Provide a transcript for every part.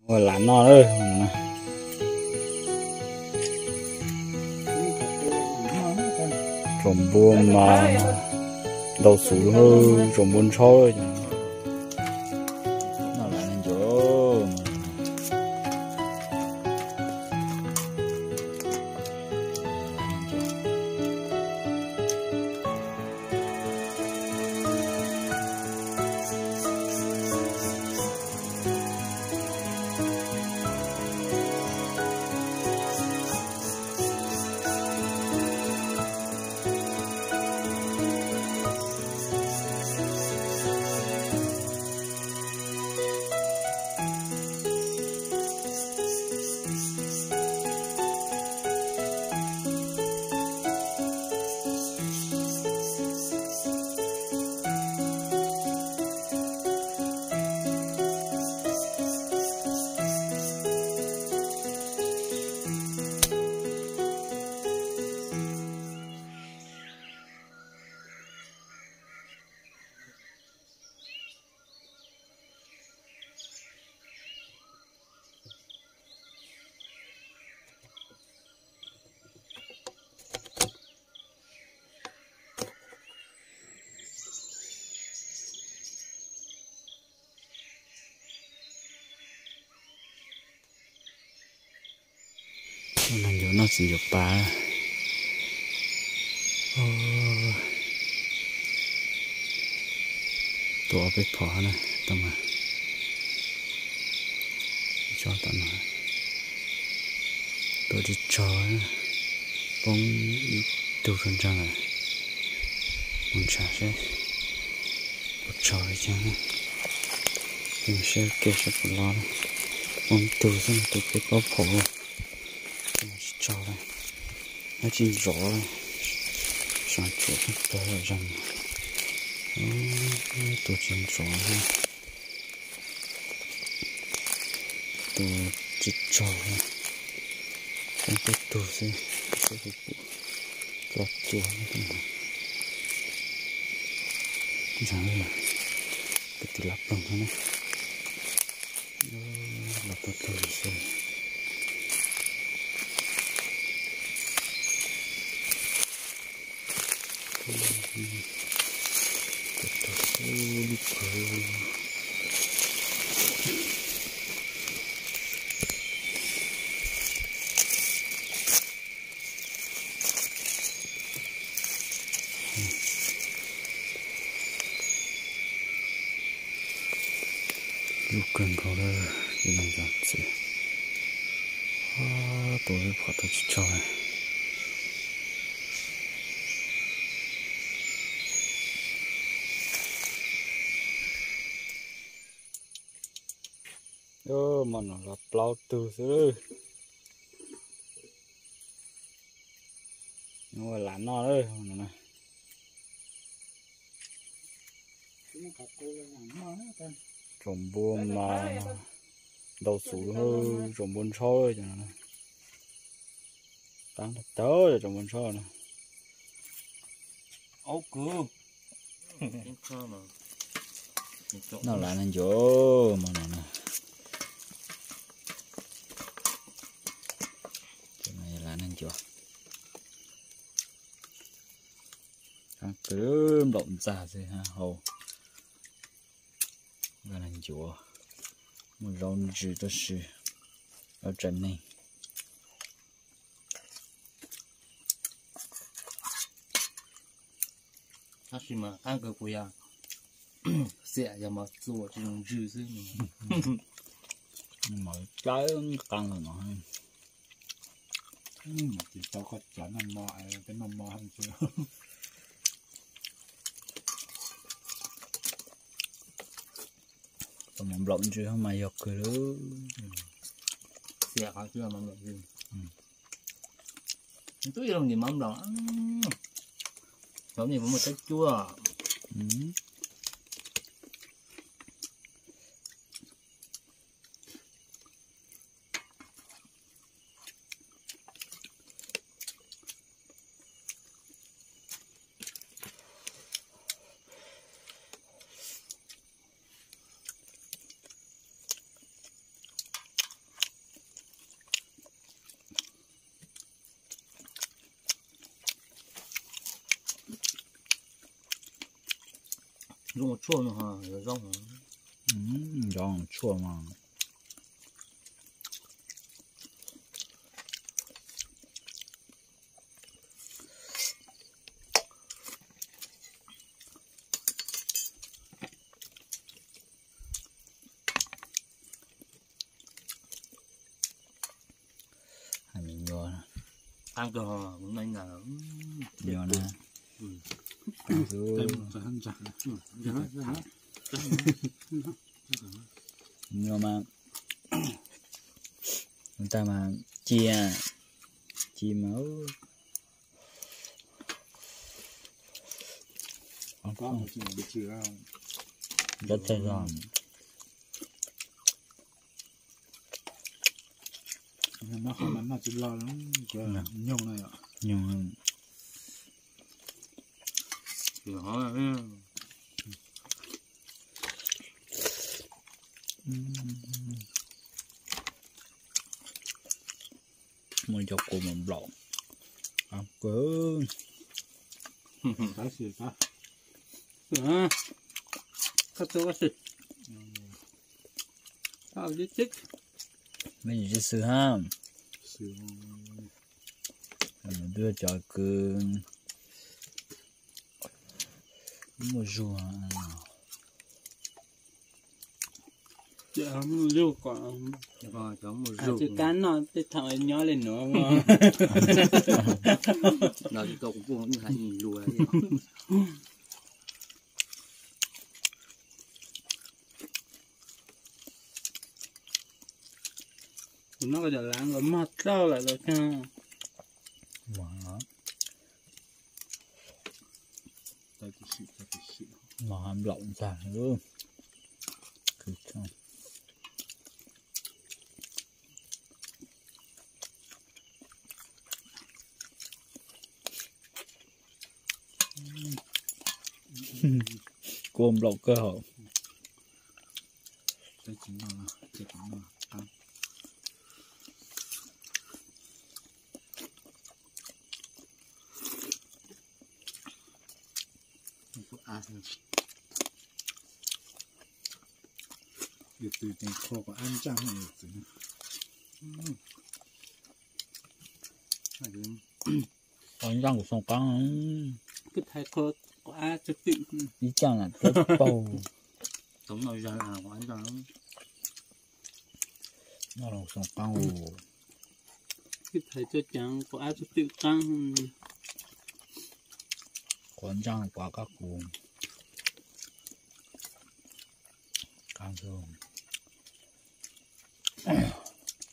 Ua lam noj lawm. Tsoom npua mas ntau xwb, tsoom npua ntshau. Noj lam ncuav. Noj ncuav noj txiv ncuav pa. Tua ob peb phom na, tau mas. Tso tom no. Tua tsis tsog, poob ib tug rau nraag lawm. Mus ntshav seb puas tsog li cas. Mus saib kev seb puas los. Poob ib tug xwb, tua peb plaub phom los tsis tsog li. Dab tsi ntxov li. Sab tshuam tag zog. Tua tsis ntxov li. Tua tsis tsog li. Poob peb tug xwb, seb puas pom. Tso tua. Ntshai, kwv tij lab ploog no ne. Los ploog ploog xwb. Lub kawg nkaus li, no cov txiv. Tua lub phom tau tsis tsog li. Hmo no los plaub tug xwb. Ua lam noj lawm. Tsoom npua mas ntau xwb, tsoom npua ntshau. Tag tag tsoom npua ntshau na. Noj lam neeg ncuav hmo no na. Lam neeg ncuav. Qab kawg, nplaum ntxa xwb hau. Lam neeg ncuav, muaj zaub ntsws tab sis zaub tsaws neeg. Tab sis mas qab kawg kuv yog xiam yog mov txua tsis zoo ntsws xwb. Mov plawg qab los no. Tsis tau koj cov noj mov, peb noj mov. Tau mov nplaum ntsws mas yog kawg li. Xiam qhov twb yog mov nplaum ntsws. Twb yog nim mov nplaum, cov nim muaj muaj teb cuab. Zoo ua tshuaj no ho, zoo. Zoo tshuaj no. Nyuam na. Nyuam mas, tag mas ci, ci mas. Nyob tag zog. Noj qhov mas noj tsis loj, nyoog na yom. Nyoog. Muaj cov kua mos nplaum kawg. Mej tsis xwb ha. Twb cov kwv muaj zug. Muaj zug kom tsis kab noj tej thaum nyob li nuav. Kuv noj ko cov lav nkawd mog txauj lawm los tag. Mog nplaum ntag. Kua nplaum kawg hauv. Yus tws ces qhua quav ab ntsaaj yus tws. Quav ntsaaj kuv xoo qaab. Kwj Thaiv qhua quav ab txug twm. Ib tsaaj lam txawb paug. Noj los xoo qaab. Kwj Thaiv txug caav quav ab txug twm qaab. Quav ntsaaj quav qab kuv.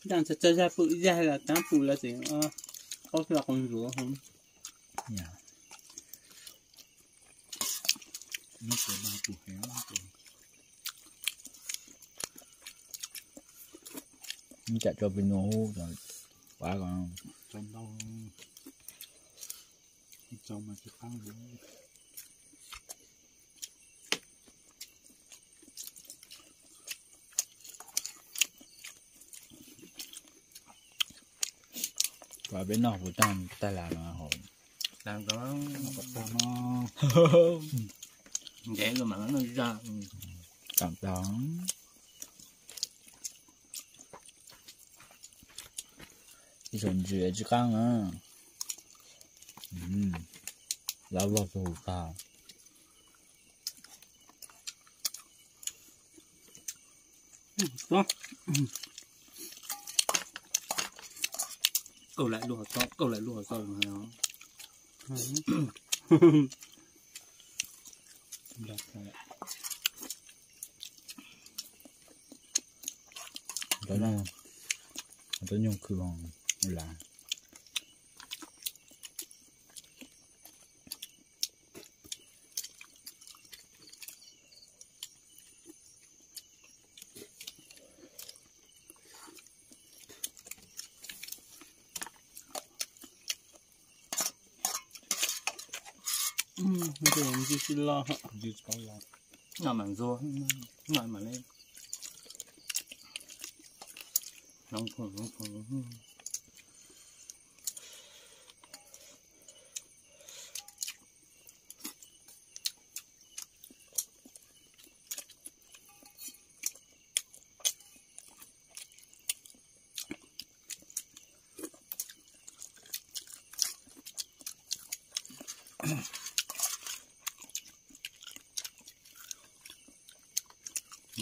Ntsaaj txhaj txhaj zag pum zag los taab pum los tseem qaub los qau ntsuav. Ib tsam tso pes nua hub, pab ko. Pab peb noj puas tag, tag las no hauv. Ntev los mas noj zag. Tam tas. Ib tsoom ntsis tsis qaab na. Lab vog tug tag. Kaug lawm lub hov txob, kaug lawm lub hov txob. Cov nyuj khw las. Ntxuag tsis loj, ntxuag tsis paub loj. Noj mas ntxuag, noj mas li hloov khoom hloov khoom.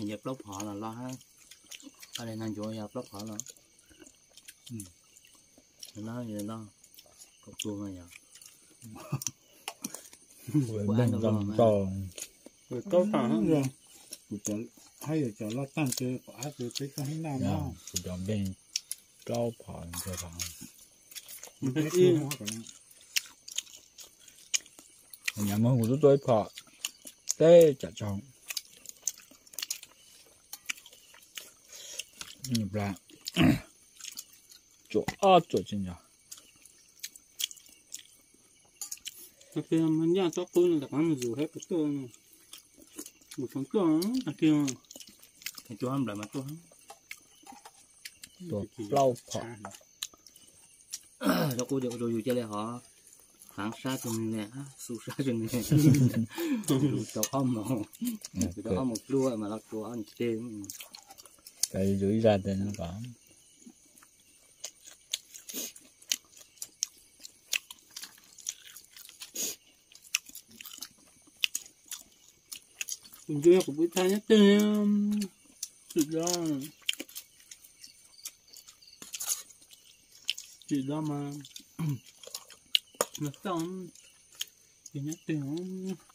Yog plaub phom los loj hab. Paj Lej Nag Ncuav yog plaub phom los. Noj yog noj kaum tus mas yog. Kuv npeej tau, kuv cov, hab yog cov loj tag ces pom ab ces peb coj hab naj no. Kuv cov npeej plaub phom ntag. Nyam moog kuv tub tuaj ib phom teb tsam tsaug. Tsuam ob tsuam tsis nco. Nyaj tsob qub no rov qab mus zus hab tuaj, mus txhoov tuaj tag kis. Tua plaub phom. Tsob qub ua rau yus cia li hov, haav sab rua nwg, xu sab rua nwg, zus rau ob moos, zus rau ob moos pluag mas los tua ob moos teg. Zus ib zag teg no kom. Kuv ntsia kuv pub thaij nyob twg, tsis dob, tsis dob mas, mas txoj, tsis nyob twg os.